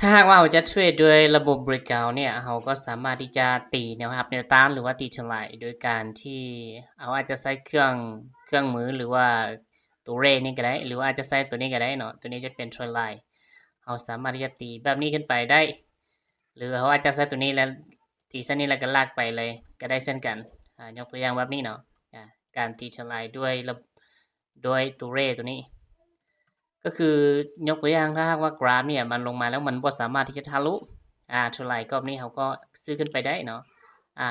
ຖ້າຫາກວ່າເຮົາຈະເທຣດດ້ວຍລະບົບ breakout ເນ່ຍ ເຮົາກໍສາມາດທີ່ຈະຕີແນວຮັບແນວຕ້ານ ຫຼືວ່າຕີເທຣນລາຍ ໂດຍການທີ່ເຮົາອາດຈະໃຊ້ເຄື່ອງ ເຄື່ອງມື ຫຼືວ່າຕົວເຣດນີ້ກໍໄດ້ ຫຼືວ່າອາດຈະໃຊ້ຕົວນີ້ກໍໄດ້ເນາະ ຕົວນີ້ຈະເປັນເທຣນລາຍ ເຮົາສາມາດທີ່ຈະຕີແບບນີ້ຂຶ້ນໄປໄດ້ ຫຼືເຮົາອາດຈະໃຊ້ຕົວນີ້ແລ້ວຕີເສັ້ນນີ້ແລ້ວກໍລາກໄປເລີຍກໍໄດ້ເຊັ່ນກັນ ອາ ຍົກຕົວຢ່າງແບບນີ້ເນາະ ອາ ການຕີເທຣນລາຍດ້ວຍລະ ໂດຍຕົວເຣດຕົວນີ້ ກໍຄືຍົກຕົວຢ່າງ ຖ້າຫາກວ່າກຣາຟເນ່ຍມັນລົງມາແລ້ວມັນບໍ່ສາມາດທີ່ຈະທະລຸ ອາ ເທຣນລາຍກອບນີ້ ເຮົາກໍຊື້ຂຶ້ນໄປໄດ້ເນາະ ອາ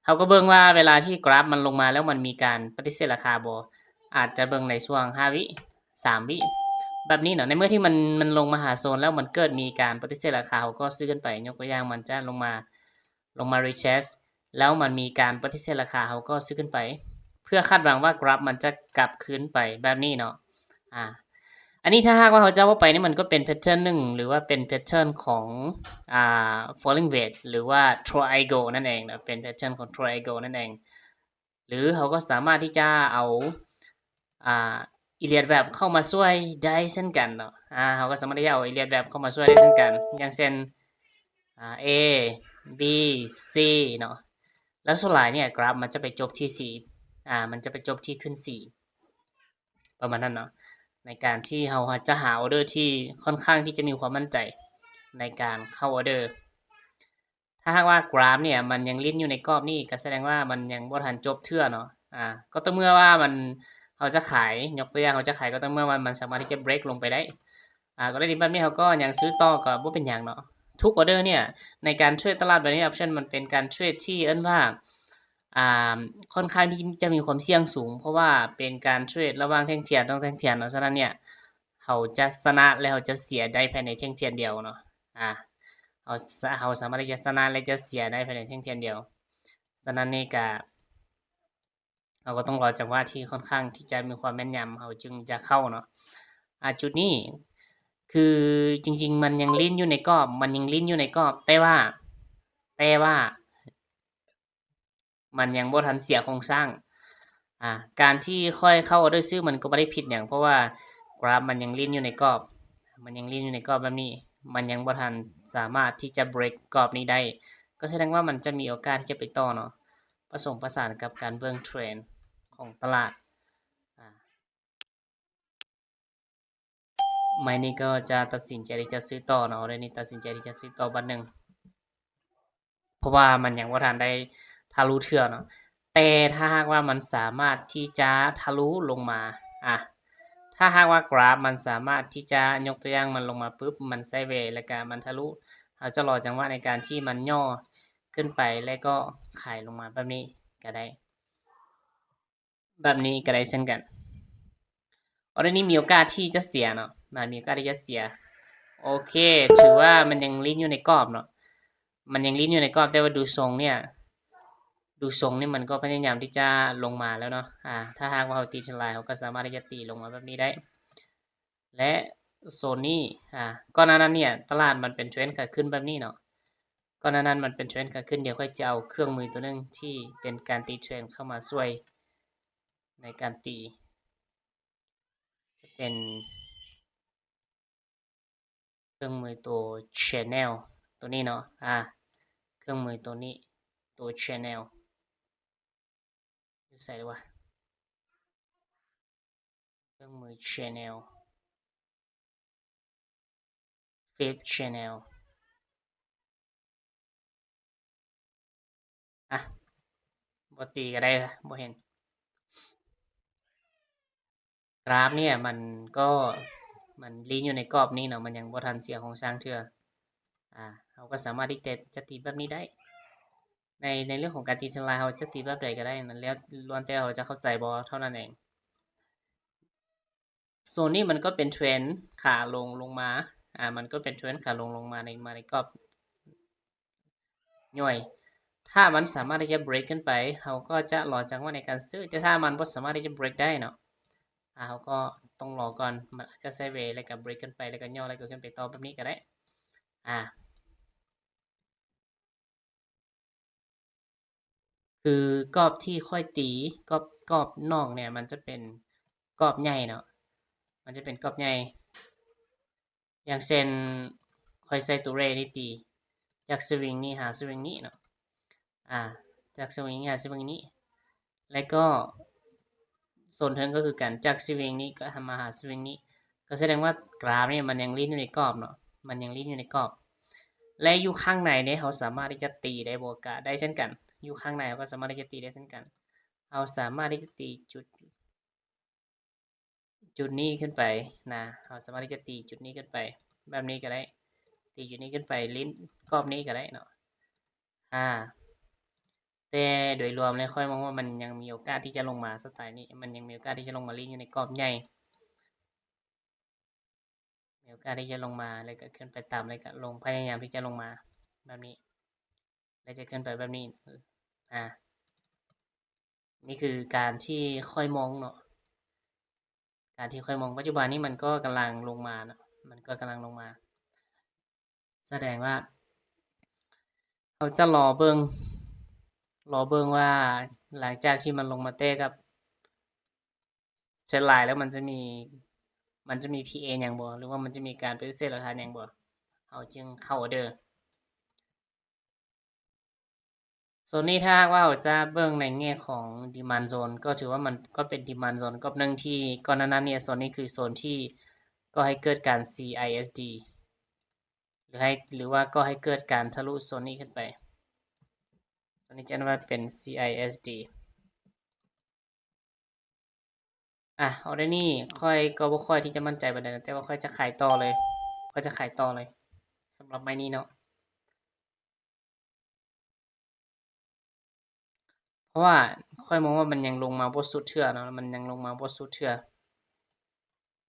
ເຮົາກໍເບິ່ງວ່າເວລາທີ່ກຣາຟມັນລົງມາແລ້ວມັນມີການປະຕິເສດລາຄາບໍ່ ອາດຈະເບິ່ງໃນຊ່ວງຫ້າວິ ສາມວິ ແບບນີ້ເນາະ ໃນເມື່ອທີ່ມັນ ມັນລົງມາຫາໂຊນແລ້ວມັນເກີດມີການປະຕິເສດລາຄາ ເຮົາກໍຊື້ຂຶ້ນໄປ ຍົກຕົວຢ່າງມັນຈະລົງມາ ລົງມາ retest ແລ້ວມັນມີການປະຕິເສດລາຄາ ເຮົາກໍຊື້ຂຶ້ນໄປ ເພື່ອຄາດຫວັງວ່າກຣາຟມັນຈະກັບຄືນໄປແບບນີ້ເນາະ ອາ ອັນນີ້ຖ້າຫາກວ່າເຮົາຈະເວົ້າໄປນີ້ ມັນກໍເປັນແພເທີນໜຶ່ງ ຫຼືວ່າເປັນແພເທີນຂອງ ອາ falling wedge ຫຼືວ່າ triangle ນັ້ນເອງເນາະ ເປັນແພເທີນຂອງ triangle ນັ້ນເອງ ຫຼືເຮົາກໍສາມາດທີ່ຈະເອົາ ອາ Elliott wave ເຂົ້າມາຊ່ວຍໄດ້ເຊັ່ນກັນເນາະ ອາ ເຮົາກໍສາມາດທີ່ຈະເອົາ Elliott wave ເຂົ້າມາຊ່ວຍໄດ້ເຊັ່ນກັນ ຢ່າງເຊັ່ນ ອາ A B C ເນາະ ແລ້ວສ່ວນຫຼາຍເນ່ຍກຣາຟມັນຈະໄປຈົບທີ່ C ອາ ມັນຈະໄປຈົບທີ່ຂຶ້ນ C ປະມານນັ້ນເນາະ ໃນການທີ່ເຮົາຈະຫາອອເດີທີ່ຄ່ອນຂ້າງທີ່ຈະມີຄວາມໝັ້ນໃຈໃນການເຂົ້າອອເດີ. ຖ້າຫາກວ່າກຣາຟເນ່ຍມັນຍັງຫຼິ້ນຢູ່ໃນກອບນີ້ ກໍສະແດງວ່າມັນຍັງບໍ່ທັນຈົບເທື່ອເນາະ ອາ ກໍຕໍ່ເມື່ອວ່າມັນ ເຮົາຈະຂາຍ ຍົກຕົວຢ່າງເຮົາຈະຂາຍ ກໍຕໍ່ເມື່ອວ່າມັນສາມາດທີ່ຈະ break ລົງໄປໄດ້ ອາ ກໍໄດ້ດີແບບນີ້ ເຮົາກໍຍັງຊື້ຕໍ່ກໍບໍ່ເປັນຫຍັງເນາະ ທຸກອອເດີເນ່ຍ ໃນການເທຣດຕະຫຼາດ binary option ມັນເປັນການເທຣດທີ່ເອີ້ນວ່າ ອາ ຄ່ອນຂ້າງທີ່ຈະມີຄວາມສ່ຽງສູງ ເພາະວ່າເປັນການເທຣດລະຫວ່າງແທ່ງທຽນ ສອງແທ່ງທຽນເນາະ ສະນັ້ນເນ່ຍ ເຮົາຈະຊະນະ ແລະ ເຮົາຈະເສຍໄດ້ພາຍໃນແທ່ງທຽນດຽວເນາະ ອາ ເຮົາ ເຮົາສາມາດທີ່ຈະຊະນະ ແລະ ຈະເສຍໄດ້ພາຍໃນແທ່ງທຽນດຽວ ສະນັ້ນນີ້ກະ ເຮົາກໍຕ້ອງລໍຈັງຫວະທີ່ຄ່ອນຂ້າງທີ່ຈະມີຄວາມແມ່ນຍຳ ເຮົາຈຶ່ງຈະເຂົ້າເນາະ ອາ ຈຸດນີ້ ຄືຈິງໆ ມັນຍັງຫຼິ້ນຢູ່ໃນກອບ ມັນຍັງຫຼິ້ນຢູ່ໃນກອບ ແຕ່ວ່າ ແຕ່ວ່າ ມັນຍັງບໍ່ທັນເສຍໂຄງສ້າງ ອາ ການທີ່ຂ້ອຍເຂົ້າອອເດີຊື້ມັນກໍບໍ່ໄດ້ຜິດຫຍັງ ເພາະວ່າກຣາຟມັນຍັງຫຼິ້ນຢູ່ໃນກອບ ມັນຍັງຫຼິ້ນຢູ່ໃນກອບແບບນີ້ ມັນຍັງບໍ່ທັນສາມາດທີ່ຈະ break ກອບນີ້ໄດ້ ກໍສະແດງວ່າມັນຈະມີໂອກາດທີ່ຈະໄປຕໍ່ເນາະ ປະສົມປະສານກັບການເບິ່ງເທຣນຂອງຕະຫຼາດ ອາ ໄມ້ນີ້ກໍຈະຕັດສິນໃຈທີ່ຈະຊື້ຕໍ່ເນາະ ໄມ້ນີ້ຕັດສິນໃຈທີ່ຈະຊື້ຕໍ່ບາດໜຶ່ງ ເພາະວ່າມັນຍັງບໍ່ທັນໄດ້ທະລຸເທື່ອເນາະ ແຕ່ຖ້າຫາກວ່າມັນສາມາດທີ່ຈະທະລຸລົງມາ ອາ ຖ້າຫາກວ່າກຣາຟມັນສາມາດທີ່ຈະ ຍົກຕົວຢ່າງມັນລົງມາປຶບ ມັນໄຊເວ ແລ້ວກະມັນທະລຸ ເຮົາຈະລໍຈັງຫວະໃນການທີ່ມັນຫຍໍ້ຂຶ້ນໄປ ແລ້ວກໍຂາຍລົງມາແບບນີ້ກໍໄດ້. ແບບນີ້ກໍໄດ້ເຊັ່ນກັນ ອໍເດີນີ້ມີໂອກາດທີ່ຈະເສຍເນາະ ນະ ມີໂອກາດທີ່ຈະເສຍ ໂອເຄ ຖືວ່າມັນຍັງຫຼິ້ນຢູ່ໃນກອບເນາະ ມັນຍັງຫຼິ້ນຢູ່ໃນກອບ ແຕ່ວ່າດູຊົງເນ່ຍ ດູຊົງນີ້ມັນກໍພະຍາຍາມທີ່ຈະລົງມາແລ້ວເນາະ ອາ ຖ້າຫາກວ່າເຮົາຕີເທຣນລາຍ ເຮົາກໍສາມາດທີ່ຈະຕີລົງມາແບບນີ້ໄດ້ ແລະ ໂຊນນີ້ ອາ ກ່ອນໜ້ານັ້ນເນ່ຍ ຕະຫຼາດມັນເປັນເທຣນຂາຂຶ້ນແບບນີ້ເນາະ ກ່ອນໜ້ານັ້ນມັນເປັນເທຣນຂາຂຶ້ນ ດຽວຂ້ອຍຈະເອົາເຄື່ອງມືຕົວໜຶ່ງທີ່ເປັນການຕີເທຣນເຂົ້າມາຊ່ວຍໃນການຕີ ຈະເປັນເຄື່ອງມືຕົວ channel ຕົວນີ້ເນາະ ອາ ເຄື່ອງມືຕົວນີ້ ຕົວ channel ຢູ່ໃສລະວະ? ເຄື່ອງມື channel fib channel ອະ ບໍ່ຕີກໍໄດ້ລະ ບໍ່ເຫັນ ກຣາຟເນ່ຍມັນກໍ ມັນລີ້ນຢູ່ໃນກອບນີ້ເນາະ ມັນຍັງບໍ່ທັນເສຍໂຄງສ້າງເທື່ອ ອາ ເຮົາກໍສາມາດທີ່ຈະ ຈະຕີແບບນີ້ໄດ້ ໃນ ໃນເລື່ອງຂອງການຕີເທຣນລາຍ ເຮົາຈະຕີແບບໃດກໍໄດ້ ນັ້ນແລ້ວ ລ້ວນແຕ່ເຮົາຈະເຂົ້າໃຈບໍ່ເທົ່ານັ້ນເອງ. ໂຊນນີ້ມັນກໍເປັນເທຣນຂາລົງລົງມາ ອາ ມັນກໍເປັນເທຣນຂາລົງລົງມາໃນ ມາໃນກອບຍ່ອຍ ຖ້າມັນສາມາດທີ່ຈະ break ຂຶ້ນໄປ ເຮົາກໍຈະລໍຈັງຫວະໃນການຊື້ ແຕ່ຖ້າມັນບໍ່ສາມາດທີ່ຈະ break ໄດ້ເນາະ ອາ ເຮົາກໍຕ້ອງລໍກ່ອນ ມັນອາດຈະ sideways ແລ້ວກໍ break ຂຶ້ນໄປ ແລ້ວກໍຫຍໍ້ ແລ້ວກໍຂຶ້ນໄປຕໍ່ແບບນີ້ກໍໄດ້ ອາ ຄືກອບທີ່ຂ້ອຍຕີ ກອບ ກອບນອກເນ່ຍ ມັນຈະເປັນກອບໃຫຍ່ເນາະ ມັນຈະເປັນກອບໃຫຍ່ ຢ່າງເຊັ່ນ ຂ້ ຂ້ອຍໃຊ້ຕົວເຣນີ້ຕີ ຈາກສະວິງນີ້ຫາສະວິງນີ້ເນາະ ອາ ຈາກສະວິງນີ້ຫາສະວິງນີ້ ແລະກໍໂຊນເທິງກໍຄືກັນ ຈາກສະວິງນີ້ກໍມາຫາສະວິງນີ້ ກໍສະແດງວ່າກຣາຟນີ້ມັນຍັງຫຼິ້ນຢູ່ໃນກອບເນາະ ມັນຍັງຫຼິ້ນຢູ່ໃນກອບ ແລະຢູ່ຂ້າງໃນເດ ເຮົາສາມາດທີ່ຈະຕີໄດ້ບໍ່? ກະໄດ້ເຊັ່ນກັນ ຢູ່ຂ້າງໃນເຮົາກໍສາມາດທີ່ຈະຕີໄດ້ເຊັ່ນກັນ ເຮົາສາມາດທີ່ຈະຕີຈຸດ ຈຸດນີ້ຂຶ້ນໄປນະ ເຮົາສາມາດທີ່ຈະຕີຈຸດນີ້ຂຶ້ນໄປ ແບບນີ້ກໍໄດ້ ຕີຈຸດນີ້ຂຶ້ນໄປຫຼິ້ນກອບນີ້ກໍໄດ້ເນາະ ອາ ແຕ່ໂດຍລວມແລ້ວຂ້ອຍມອງວ່າມັນຍັງມີໂອກາດທີ່ຈະລົງມາສະໄຕນີ້ ມັນຍັງມີໂອກາດທີ່ຈະລົງມາຫຼິ້ນຢູ່ໃນກອບໃຫຍ່ ມີໂອກາດທີ່ຈະລົງມາ ແລ້ວກໍຂຶ້ນໄປຕ່ຳ ແລ້ວກໍລົງ ພະຍາຍາມທີ່ຈະລົງມາແບບນີ້ ແລ້ວຈະຂຶ້ນໄປແບບນີ້ ອາ ນີ້ຄືການທີ່ຂ້ອຍມອງເນາະ ການທີ່ຂ້ອຍມອງ ປັດຈຸບັນນີ້ມັນກໍກຳລັງລົງມາເນາະ ມັນກໍກຳລັງລົງມາ ສະແດງວ່າເຮົາຈະລໍເບິ່ງ ລໍເບິ່ງວ່າຫຼັງຈາກທີ່ມັນລົງມາແຕະກັບເທຣນລາຍແລ້ວ ມັນຈະມີ ມັນຈະມີພີເອຫຍັງບໍ່ ຫຼືວ່າມັນຈະມີການປະຕິເສດຫຼັກຖານຫຍັງບໍ່ ເຮົາຈຶ່ງເຂົ້າອໍເດີ. ໂຊນນີ້ຖ້າຫາກວ່າເຮົາຈະເບິ່ງໃນແງ່ຂອງດີມານໂຊນ ກໍຖືວ່າມັນກໍເປັນດີມານໂຊນກອບໜຶ່ງທີ່ກ່ອນໜ້ານັ້ນນີ້ ໂຊນນີ້ຄືໂຊນທີ່ກໍ່ໃຫ້ເກີດການ ຊີໄອເອສດີ ຫຼືໃຫ້ ຫຼືວ່າກໍ່ໃຫ້ເກີດການທະລຸໂຊນນີ້ຂຶ້ນໄປ ໂຊນນີ້ຈະເອີ້ນວ່າເປັນ ຊີໄອເອສດີ. ອາ ອໍເດີນີ້ຂ້ອຍກໍບໍ່ຄ່ອຍທີ່ຈະໝັ້ນໃຈປານໃດນະ ແຕ່ວ່າຂ້ອຍຈະຂາຍຕໍ່ເລີຍ ຂ້ອຍຈະຂາຍຕໍ່ເລີຍ ສຳລັບໄມ້ນີ້ເນາະ ເພາະວ່າຂ້ອຍມອງວ່າມັນຍັງລົງມາບໍ່ສຸດເທື່ອເນາະ ມັນຍັງລົງມາບໍ່ສຸດເທື່ອ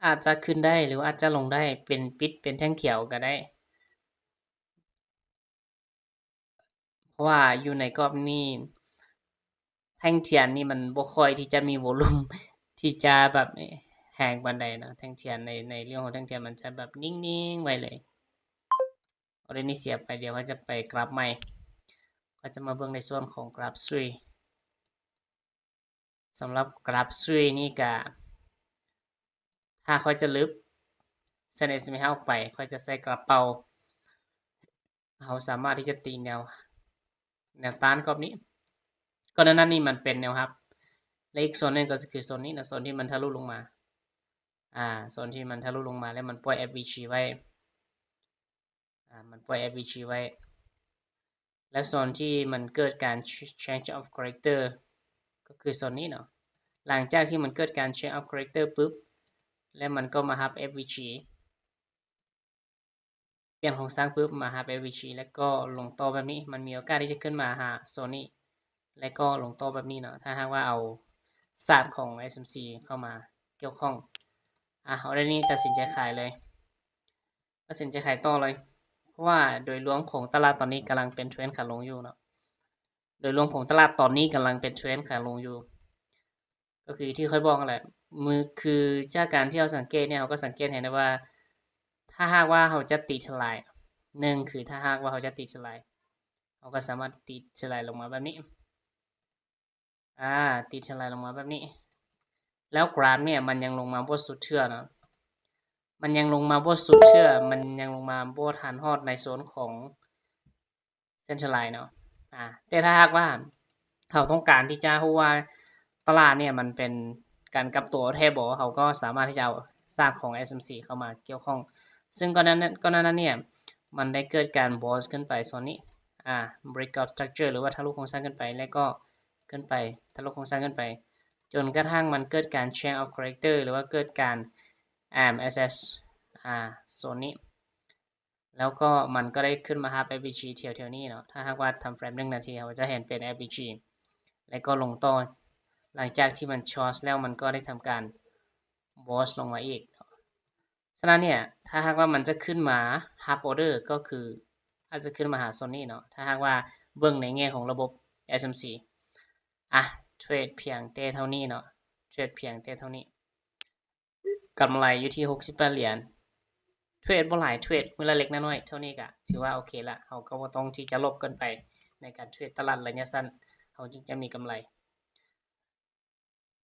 ອາດຈະຂຶ້ນໄດ້ ຫຼືວ່າອາດຈະລົງໄດ້ ເປັນປິດເປັນແທ່ງຂຽວກໍໄດ້ ເພາະວ່າຢູ່ໃນກອບນີ້ ແທ່ງທຽນນີ້ມັນບໍ່ຄ່ອຍທີ່ຈະມີໂວລຸມທີ່ຈະແບບແຮງປານໃດເນາະ ແທ່ງທຽນໃນ ໃນເລື່ອງຂອງແທ່ງທຽນມັນຈະແບບນິ່ງໆໄວ້ເລີຍ. ອໍເດີນີ້ເສຍໄປ ດຽວຂ້ອຍຈະໄປກຣາຟໃໝ່ ຂ້ອຍຈະມາເບິ່ງໃນສ່ວນຂອງກຣາຟສະວິງ ສຳລັບກຣາຟສະວິງນີ້ກະ ຖ້າຂ້ອຍຈະລຶບເສັ້ນເອສເອັມເອເຮົາອອກໄປ ຂ້ອຍຈະໃຊ້ກຣາຟເປົ່າ ເຮົາສາມາດທີ່ຈະຕີແນວ ແນວຕ້ານກອບນີ້ ກ່ອນໜ້ານັ້ນນີ້ມັນເປັນແນວຮັບ ແລະອີກໂຊນໜຶ່ງກໍຄືໂຊນນີ້ນະ ໂຊນທີ່ມັນທະລຸລົງມາ ອາ ໂຊນທີ່ມັນທະລຸລົງມາ ແລ້ວມັນປ່ອຍເອັຟວີຈີໄວ້ ອາ ມັນປ່ອຍເອັຟວີຈີໄວ້ ແລ້ວໂຊນທີ່ມັນເກີດການ change of character ກໍຄືໂຊນນີ້ເນາະ ຫຼັງຈາກທີ່ມັນເກີດການ change of character ປຶບ ແລ້ວມັນກໍມາຮັບເອັຟວີຈີ ປ່ຽນໂຄງສ້າງປຶບ ມາຮັບເອັຟວີຈີ ແລ້ວກໍລົງຕໍ່ແບບນີ້ ມັນມີໂອກາດທີ່ຈະຂຶ້ນມາຫາໂຊນນີ້ ແລ້ວກໍລົງຕໍ່ແບບນີ້ເນາະ ຖ້າຫາກວ່າເອົາສາດຂອງເອສເອັມຊີເຂົ້າມາກ່ຽວຂ້ອງ. ອາ ອໍເດີນີ້ຕັດສິນໃຈຂາຍເລີຍ ຕັດສິນໃຈຂາຍຕໍ່ເລີຍ ເພາະວ່າໂດຍລວມຂອງຕະຫຼາດຕອນນີ້ກຳລັງເປັນເທຣນຂາລົງຢູ່ເນາະ ໂດຍລວມຂອງຕະຫຼາດຕອນນີ້ກຳລັງເປັນເທຣນຂາລົງຢູ່ ກໍຄືທີ່ຂ້ອຍບອກຫັ້ນແຫຼະ ຄືຈາກການທີ່ເຮົາສັງເກດນີ້ ເຮົາກໍສັງເກດເຫັນໄດ້ວ່າ ຖ້າຫາກວ່າເຮົາຈະຕີເທຣນລາຍ ໜຶ່ງຄືຖ້າຫາກວ່າເຮົາຈະຕີເທຣນລາຍ ເຮົາກໍສາມາດຕີເທຣນລາຍລົງມາແບບນີ້ ອາ ຕີເທຣນລາຍລົງມາແບບນີ້ ແລ້ວກຣາຟນີ້ມັນຍັງລົງມາບໍ່ສຸດເທື່ອເນາະ ມັນຍັງລົງມາບໍ່ສຸດເທື່ອ ມັນຍັງລົງມາບໍ່ທັນຮອດໃນໂຊນຂອງ ເຊັນເທີລາຍເນາະ ອາ ແຕ່ຖ້າຫາກວ່າເຮົາຕ້ອງການທີ່ຈະຮູ້ວ່າຕະຫຼາດເນີ້ຍມັນເປັນການກັບຕົວແທ້ບໍ່ ເຮົາກໍສາມາດທີ່ຈະເອົາຊາດຂອງເອສເອັມຊີເຂົ້າມາກ່ຽວຂ້ອງ ເຊິ່ງກ່ອນໜ້ານັ້ນ ກ່ອນໜ້ານັ້ນເນີ້ຍມັນໄດ້ເກີດການບອສຂຶ້ນໄປໂຊນນີ້ ອາ break of structure ຫຼືວ່າທະລຸໂຄງສ້າງຂຶ້ນໄປ ແລ້ວກໍຂຶ້ນໄປ ທະລຸໂຄງສ້າງຂຶ້ນໄປ ຈົນກະທັ່ງມັນເກີດການ change of character ຫຼືວ່າເກີດການ ອາ ເອັສເອັສ ອາ ໂຊນນີ້ ແລ້ວກໍມັນກໍໄດ້ຂຶ້ນມາຮັບເອັຟວີຈີແຖວໆນີ້ເນາະ ຖ້າຫາກວ່າທຳເຟຣມໜຶ່ງນາທີ ເຮົາຈະເຫັນເປັນເອັຟວີຈີ ແລ້ວກໍລົງຕໍ່ ຫຼັງຈາກທີ່ມັນຊອດແລ້ວ ມັນກໍໄດ້ທຳການບອສລົງມາອີກເນາະ ສະນັ້ນເນີ້ຍ ຖ້າຫາກວ່າມັນຈະຂຶ້ນມາຮັບອອເດີ ກໍຄືອາດຈະຂຶ້ນມາຫາໂຊນນີ້ເນາະ ຖ້າຫາກວ່າເບິ່ງໃນແງ່ຂອງລະບົບເອສເອັມຊີ ອາ ເທຣດພຽງແຕ່ເທົ່ານີ້ເນາະ ເທຣດພຽງແຕ່ເທົ່ານີ້ ກຳໄລຢູ່ທີ່ຫົກສິບແປດຫຼຽນ ເທຣດບໍ່ຫຼາຍ ເທຣດມື້ລະເລັກລະນ້ອຍ ເທົ່ານີ້ກະຖືວ່າໂອເຄລະ ເຮົາກໍບໍ່ຕ້ອງທີ່ຈະຫຼົບເກີນໄປ ໃນການເທຣດຕະຫຼາດໄລຍະສັ້ນ ເຮົາຈຶ່ງຈະມີກຳໄລ